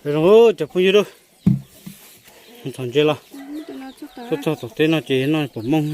Zoo, cov phooj ywg, thaum ntses los tuaj txog tom teb no ces noj pom mooj.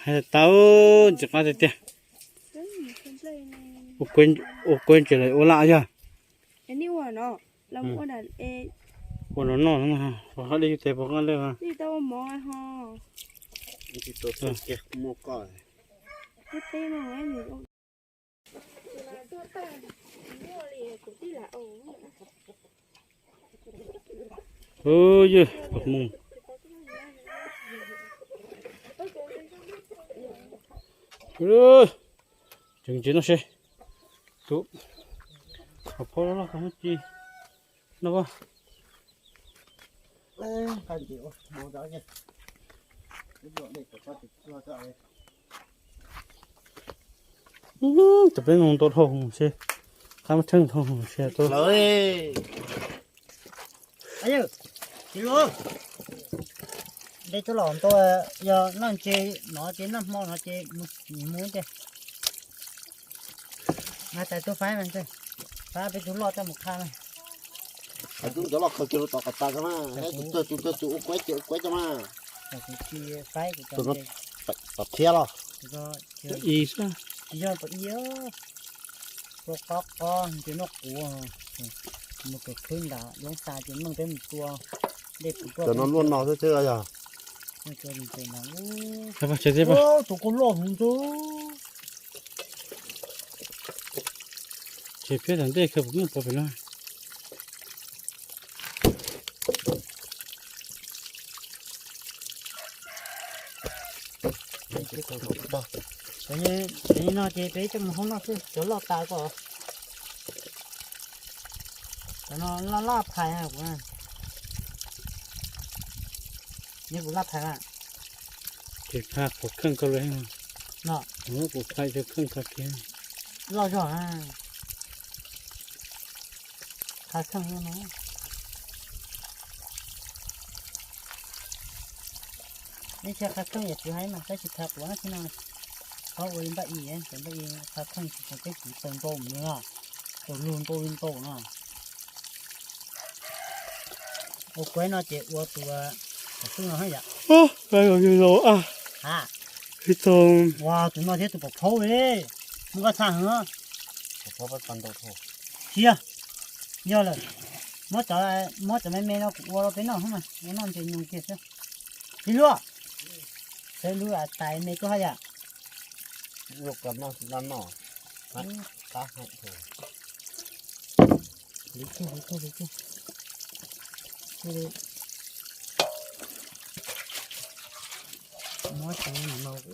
Hais tau, ntxim qab tiag tiag. Ua kuv ntses los ua laj yog. Ua no noj, ua hab li yus tes puas qab le. Ywg, pom mooj. Tseem ntses no seb, tus, qhov phob loj loj koj muab ci no. Tus peb mus ntau dhau seb, qab muab tsheej dhau seb tus. Dej tuaj los ntau, yog noj ntses no ces noj hmo no ces mus mus ces. Mas tais tuaj faib mas, faib peb tug loj coj mus qha mas. Tus cov loj khaws kiag rau tom qab tas mas, tus tug tus tug tus ua kuaib ces ua kuaib coj mas. Tus no tom thiab los. Tsis yog pom ib, ua qob qob ntses noj quav, mus kawm khwb nram Loob Xas ces meej peb mus tua dej puv tuaj. Cov no luaj no xwb xwb yog. Tus kuj loj hwv ntsw. Ces phiab tom ntej khaws puas muaj pov pem no. Cov no ces peb coj mus hoob noj xwb, cov loj tas ko. Cov no laj laj phais kuv, neb kuv laj phais na. Ces phais qhov kheej ko los, no kuv phais cov kheej ko kiag. Loj zog na. Qha kheej no. Neb tsis qha kheej yam tsis hais mas tab sis qha quav no xwb no. Qhov ua li npaj i, cov npaj i qha kheej tsis tau peb kuv tau ntau mus no, tau lug ntau li ntau no. Ua kuaib no ces ua tus xwb no yom. Ua tus no thiab tus pom phaub li, muaj koj txhaj heev. Thiab yog lawm, muab cov, muab cov me me no kuv ua rau peb noj xwb mas, ua noj ntses nyoos kiag xwb. Tij Luaj, sawv lub tais me tuaj haj yam. Muab tus no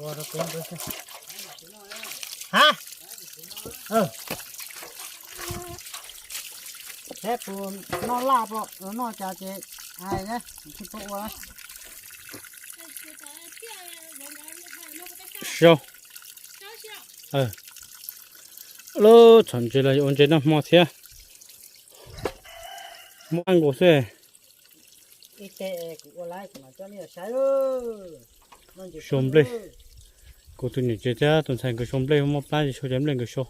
ua rau peb noj xwb. Ha, saib puas noj laj pom noj cas ces hais na, tsis paub ua. Sau. Lub txhom ntses los yuav ua ntses noj hmo thiab. Muab nkaus xwb. Sau nplej. Kuv tus niam tsev thiab tus ntxhais nkawd sau nplej, muaj plab ces sau cov nplej nkawd sau.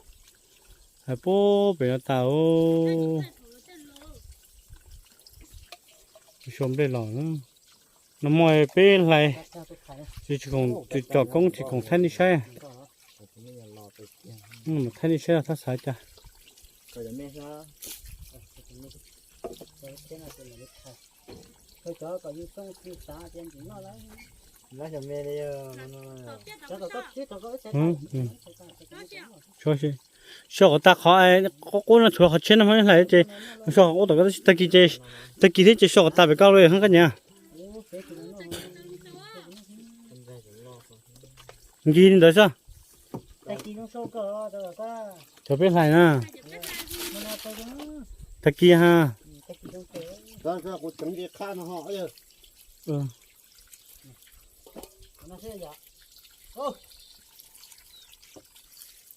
Hais puag pem no tas. Sau nplej los no muaj peb hlais, tsis, tsis tsom koob tsis khoom thaij nej saib. Thaij nej saib los thab xav cas. Sau qhov tas qhov qub qub no tshuav qhov tshiab no hmo hlais ces sau qhov qub tom ko, tag kis ces, tag kis thiab ces sau qhov tas pem ko los hab koj nyiam. Nkig li ntawd xwb. Cov peb hlais na. Tag kis ha.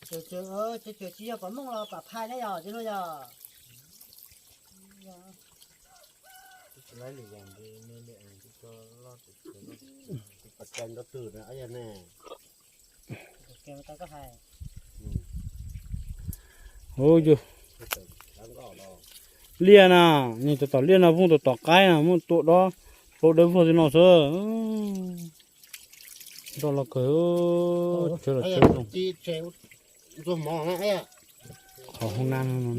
Tsis yog pom mooj los pom phai ne yog, tsis yog. Lawv li yam nti me li am ti tso loj tus tsuav loj tus tsuav. Tus pas cai nrov twg na ob yog ne. Hu yus liaj na, nws tus tom liaj no vooj tus tom qaib na, muaj tua dob hlau dawb vog li no xwb. Nroj los kawg, tshawv los tshawv zoo. Qhov hoob nab no.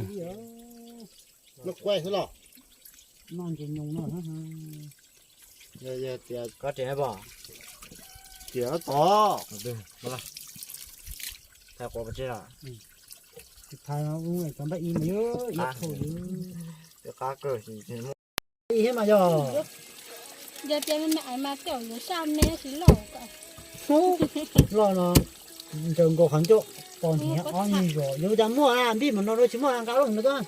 Tias tod, thaij quav pov tseg los. Thaij cov npab ib mas yog ib qhau li. Qab kawg. Ib thiab mas yog. Yog tias me me ais mas tej zaum yuav saj me tab sis loj. Loj no ntsaws nkaus qhov ncauj pos nrhiav ob nyuag zos yuav cas muaj a, npij mam no rau tsis muaj nqa loj no tuaj.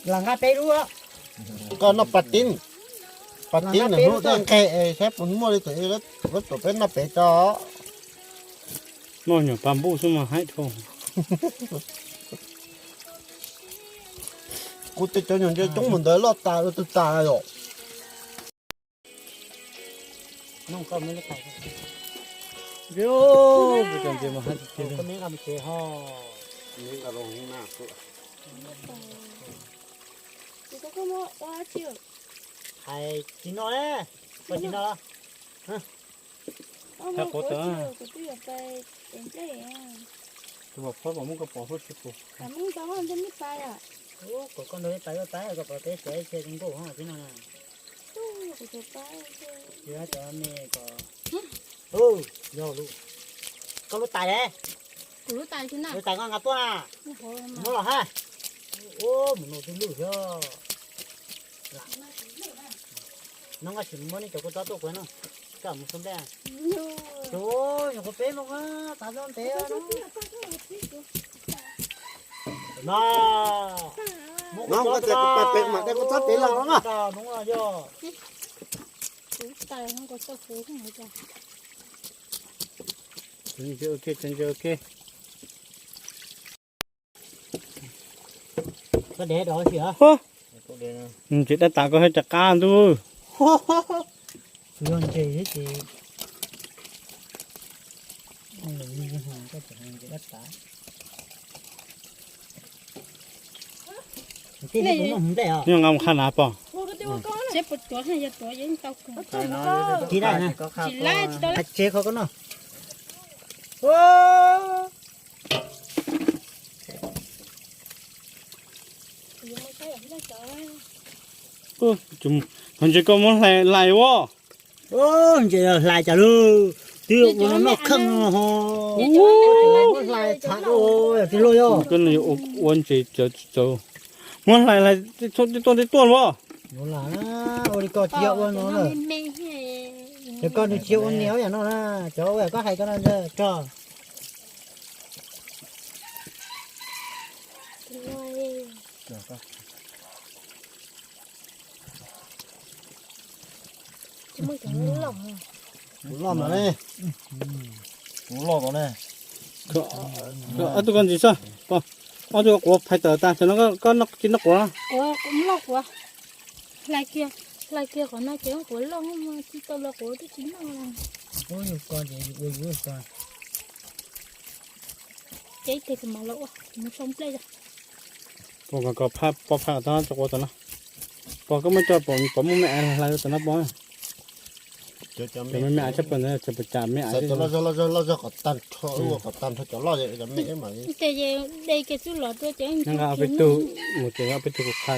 Lam nqa peb lub. Koj noj pas tib, pas tib nws hnub dej nqeg es saib puas muaj li tus, lawv tuam peb noj pem tso. Noj nyuam pas npuj xwb mas haib dhau. Kuv tej cov nyuag ntses coob mus ntawd loj tas ua twg tas yom. Hais tsis noj, koj tsis noj. Hais quav tawm. Tus Vam Phob kom muab koj pov huab tsis pum. Kom koj nrog peb pais, koj pov peb sawv tsis nkauj hov tib no na. Yog cov me kom, yog lub, koj lub tais, lub tais koj nqa tuaj na. Muab los hab. Ub, mus nug twb lwj thiab. No nqa tsis muab nej cov kua txob tuaj kuv no, koj mus xub nplej. Tus nyuam qhuav peb moo, tav zoo ntev no. No, no, koj tias kuv pais pem mas tej kua txob pem los no. Koj dev dov si a. Ntses dab tas koj hais cas qab ntuj. Yog ntses thiab ces, ntses dab tas. Yog nqa mus qha nav pom. Tsis laib, tsev kho koj noj. Ho ntses koj muab hlais hlais ua. Ntses hlais cas lug, twb ua no noj kheej no ho. Muab hlais txhav ua tsis luag yog. Koj no yuav ua ntses txawv tsis txawv. Muab hlais hlais tej tuaj tej tuaj luaj. Ua li koj tsis yog ua no na. Ces koj nws tsis yog ua niam ua yam no na, cov ua yam koj hais koj no ntag rog. Kuv loj mas ne. Kuv loj tom ne. Ob tug koj ntsis xwb, ob tug koj quav phais tawm tas, tam no koj tsis noj quav. Loj quav, hlais kiag, hlais kiag qhov no ces quav loj tsis tau los quav twb tsis noj. Ua yus ko ces yus ua yus ko. Ces ib teg kuv mam los ua, kuv mus sau nplej. Pog, pog phais tau tso quav tom no. Pog, koj muab coj pom, pom muaj me ais hlais tom no pog. Cov me me ais tshaj plaws ntawd, tsis pom cas me ais. Loj zog, loj zog, loj zog kom tag nrho, ua kom tag nrho cov loj, cov me mas. Ces de kiag xwb los rau ces nqa peb tug, mus ces nqa peb tug kuv qha,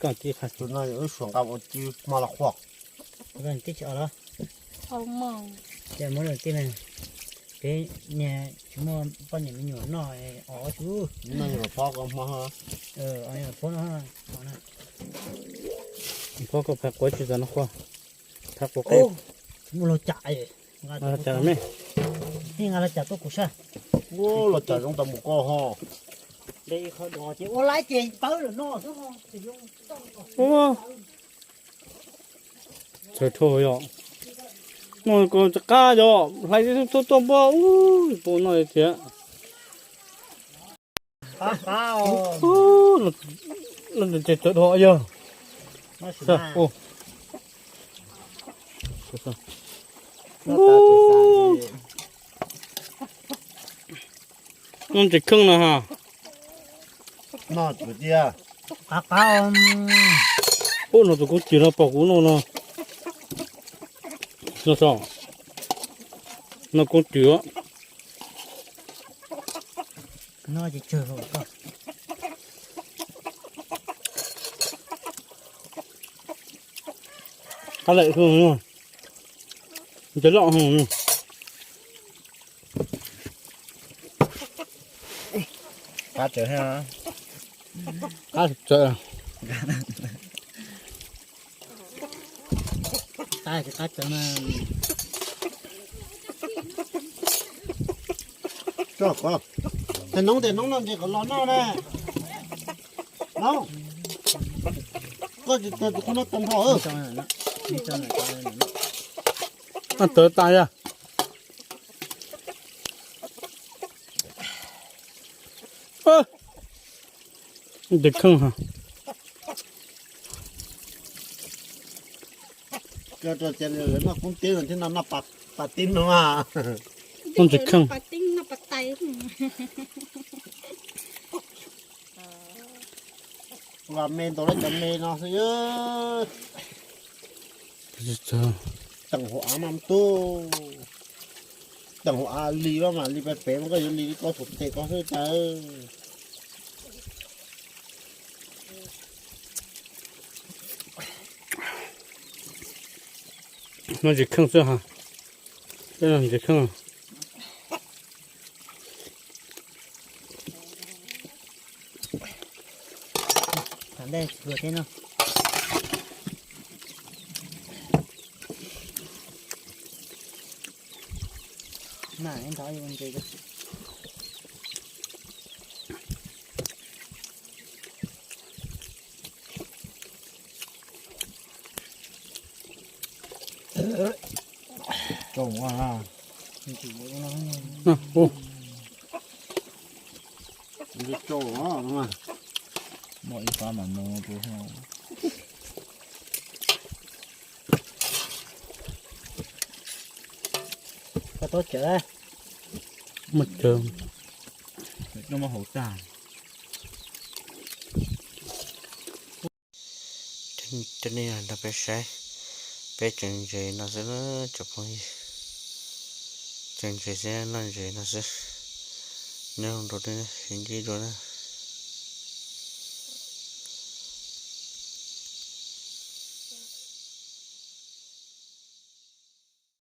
koj tib qha. Tus no wb suav nqa ua ci hmo los qhuas. Tib tsis o los. Ces muab lawm tij ne, peb niag tsis muaj poj niam me nyuam noj os tsu. Noj nyuam phob ko hmo. Phob no, phob ko phais quav tsis tau no qhuas, phais quav qe. Muaj los cas, los cas me, nqa los cas tuaj kuv sab. Los cas zoo tas mus ko ho. De qhov dos ces ua laib ces pawb lawm no xwb ho. Txhawv dhau yom. Muaj ko tsis qab yog hlais tuaj tuaj npua ub pus no thiab. Ub, no ces tawv dhau yog. No tsis kheej no ha. Ub, no tus koob tis no pom kuv no no. No so, no koob tis. Qab lawm, cov loj. Qab tsawv, qab tsawv. Qab tsawv mas. Tes noob tes noob no ntes kom los noj na. Noob, koj tsis tes tus qub no tag nrho. Tawv tas yog. Tes kheej ha. Noj koob tib no thiab no, noj pas tib no. Koob tsis kheej. Ua me ntau lawm cov me no xwb. Teem hauv av mas tub, teem hauv av li mas li pem pem mas koj yuav li koj saum tes koj xwb cas. No tsis kheej xwb ha. Tsis kheej. Muaj ib pab mam mus. Koj tuaj cawv. Muaj cawv. Cov nej nrog peb saib, peb tseem ntses no xwb na cov phooj ywg. Tseem ntses xwb, noj ntses no xwb. Nyob zoo rau nej sib ntsib dua na.